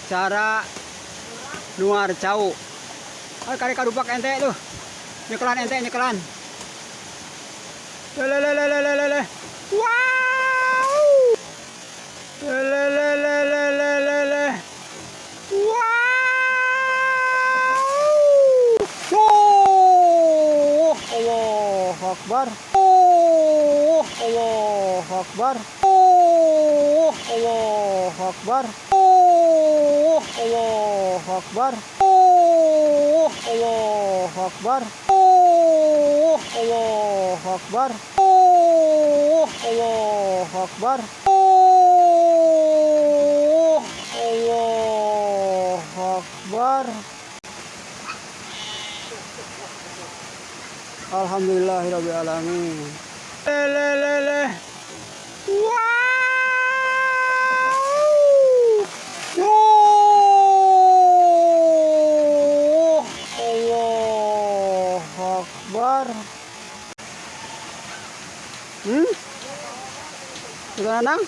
Cara nuar cau. Ay, kari kadupak ente tuh. Nyekelan ente, nyekelan. Le le le le le le le. Wow. Le le le le le le le le. Wow. Oh, Allahu Akbar. Oh, Allahu Akbar. Oh, Allahu Akbar. Oh, Allahu Akbar. Oh, Allahu Akbar. Oh, Allahu Akbar. Oh, Allahu Akbar. Oh, Allahu Akbar. Alhamdulillahirabbil alamin. Le le le le. Wow! Oh, Allahu Akbar. Sudah nang?